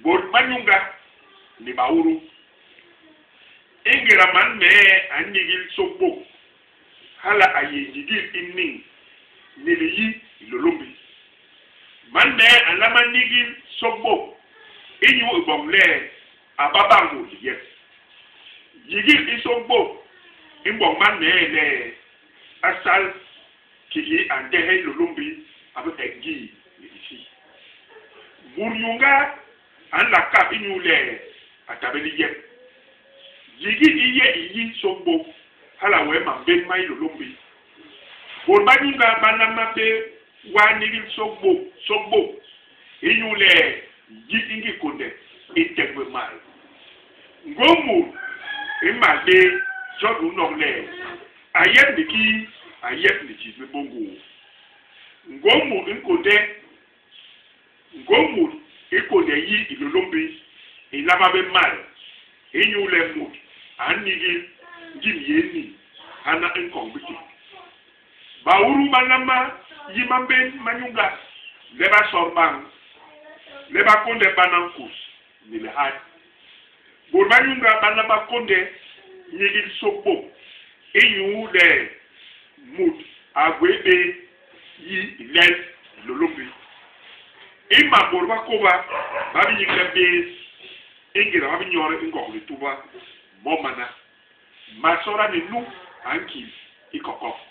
Bôt ba nyuñga ni baudu. Ingéda man mee a nigil sôkbôk, hala a yé yigil i niñ ni liyi Hilôlômbi. Man mee a nlama nigil sôkbôk inyu i boñ le a ba bañ mut liyep. Yigil i sôkbôk i mboñ man mee le a sal kiki a ntehe Hilôlômbi a bi hek ngii ni isi. Mut nyuñga a nla kap inyule a ta bé liyep. Yigil i yé i yi sôkbôk, hala wee mambén ma Hilôlômbi. Bôt ba nyuñga ba nlama bé waa nigil sôkbôk, sôkbôk, inyule yi i ngi kônde i ntégbe mal. Ngôñ mut i mal bé, jon u nok le, a yep ni kii, a yep ni jis li bôngôô. Ngôñ mut i nkônde, ngôñ mut i kônde yi Hilôlômbi i nlama bé mal, inyule mut a nigil ngim yé niñ hana i nkoñ biték. Baudu ba nlama yi mambén ma nyuñga le ba sor bañ, le ba kônde bana nkus ni lihat. Bôt ba nyuñga ba nlama kônde nigil sôkbôk inyu le mut a gwé bé yi i lel Hilôlômbi. I mam bôt ba kôba ba bi yigle bés i ngéda ba bi nyode i Ngog Lituba, mo mana, Masoola ni nu a nkil i kokok.